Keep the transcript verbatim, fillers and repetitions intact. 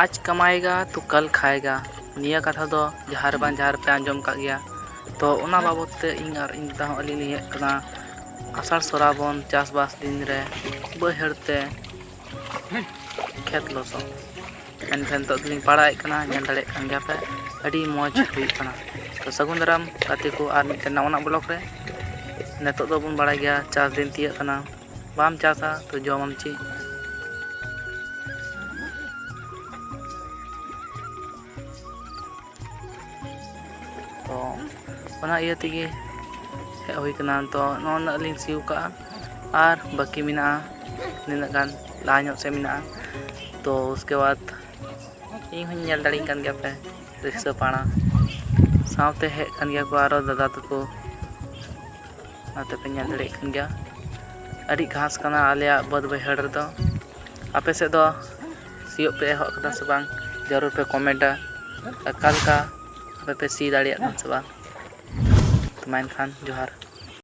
ᱟᱡ ᱠᱟᱢᱟᱭᱮᱜᱟ ᱛᱚ ᱠᱟᱞ ᱠᱷᱟᱭᱮᱜᱟ, ᱱᱤᱭᱟᱹ ᱠᱟᱛᱷᱟ ᱫᱚ ᱡᱟᱦᱟᱸ ᱨᱮ ᱵᱟᱝ ᱡᱟᱦᱟᱸ ᱨᱮᱯᱮ ᱟᱸᱡᱚᱢ ᱠᱟᱜ ᱜᱮᱭᱟ᱾ ᱛᱚ ᱚᱱᱟ ᱵᱟᱵᱚᱛ ᱛᱮ ᱤᱧ ᱟᱨ ᱤᱧ ᱫᱟᱫᱟ ᱦᱚᱸ ᱟᱹᱞᱤᱧ ᱞᱤᱧ ᱦᱮᱡ ᱠᱟᱱᱟ ᱟᱥᱟᱲ ᱥᱚᱨᱟᱵᱚᱱ ᱪᱟᱥᱵᱟᱥ ᱫᱤᱱ ᱨᱮ ᱵᱟᱹᱭᱦᱟᱹᱲ ᱛᱮ ᱠᱷᱮᱛ ᱞᱚᱥᱚᱫ᱾ ᱢᱮᱱᱠᱷᱟᱱ ᱱᱤᱛᱚᱜ ᱫᱚᱞᱤᱧ ᱯᱟᱲᱟᱜ ᱮᱫ ᱠᱟᱱᱟ, ᱧᱮᱞ ᱫᱟᱲᱮᱭᱟᱜ ᱠᱟᱱ ᱜᱮᱭᱟ ᱯᱮ, ᱟᱹᱰᱤ ᱢᱚᱡᱽ ᱦᱩᱭᱩᱜ ᱠᱟᱱᱟ᱾ ᱛᱚ ᱥᱟᱹᱜᱩᱱ ᱫᱟᱨᱟᱢ ᱜᱟᱛᱮ ᱠᱚ ᱟᱨ ᱢᱤᱫᱴᱮᱱ ᱱᱟᱣᱟᱱᱟᱜ ᱵᱞᱚᱜ ᱨᱮ᱾ ᱱᱤᱛᱚᱜ ᱫᱚᱵᱚᱱ ᱵᱟᱲᱟᱭ ᱜᱮᱭᱟ ᱪᱟᱥ ᱫᱤᱱ ᱛᱤᱭᱟᱹᱜ ᱠᱟᱱᱟ, ᱵᱟᱢ ᱪᱟᱥᱟ ᱛᱚ ᱡᱚᱢᱟᱢ ᱪᱮᱫ? ᱛᱚ ᱚᱱᱟ ᱤᱭᱟᱹ ᱛᱮᱜᱮ ᱦᱮᱡ ᱦᱩᱭ ᱠᱟᱱᱟ᱾ ᱛᱚ ᱱᱚᱜᱼᱚ ᱱᱩᱱᱟᱹᱜ ᱞᱤᱧ ᱥᱤ ᱠᱟᱜᱼᱟ ᱟᱨ ᱵᱟᱹᱠᱤ ᱢᱮᱱᱟᱜᱼᱟ, ᱱᱤᱱᱟᱹᱜ ᱜᱟᱱ ᱞᱟᱦᱟ ᱧᱚᱜ ᱥᱮᱫ ᱢᱮᱱᱟᱜᱼᱟ᱾ ᱛᱚ ᱩᱥᱠᱮ ᱵᱟᱫ ᱤᱧ ᱦᱚᱸᱧ ᱧᱮᱞ ᱫᱟᱲᱮᱭᱟᱹᱧ ᱠᱟᱱ ᱜᱮᱭᱟ ᱯᱮ ᱨᱤᱠᱥᱟᱹ ᱯᱟᱲᱟ ᱥᱟᱶᱛᱮ ᱦᱮᱡ ᱠᱟᱱ ᱜᱮᱭᱟ ᱠᱚ ᱟᱨᱚ ᱫᱟᱫᱟ ᱛᱟᱠᱚ, ᱱᱚᱛᱮ ᱯᱮ ᱧᱮᱞ ᱫᱟᱲᱮᱭᱟᱜ ᱠᱟᱱ ᱜᱮᱭᱟ ᱟᱹᱰᱤ ᱜᱷᱟᱥ ᱠᱟᱱᱟ ᱟᱞᱮᱭᱟᱜ ᱵᱟᱹᱫᱽ ᱵᱟᱹᱭᱦᱟᱹᱲ ᱨᱮᱫᱚ᱾ ᱟᱯᱮ ᱥᱮᱫ ᱫᱚ ᱥᱤᱭᱳᱜ ᱯᱮ ᱮᱦᱚᱵ ᱠᱟᱫᱟ ᱥᱮ ᱵᱟᱝ? ᱡᱟᱹᱨᱩᱲ ᱯᱮ ᱠᱚᱢᱮᱱᱴᱟ ᱚᱠᱟ ᱞᱮᱠᱟ ᱟᱯᱮ ᱯᱮ ᱥᱤ ᱫᱟᱲᱮᱭᱟᱜ ᱠᱟᱱᱟ ᱥᱮ ᱵᱟᱝ᱾ ᱛᱚ ᱢᱟ ᱮᱱᱠᱷᱟᱱ ᱡᱚᱦᱟᱨ᱾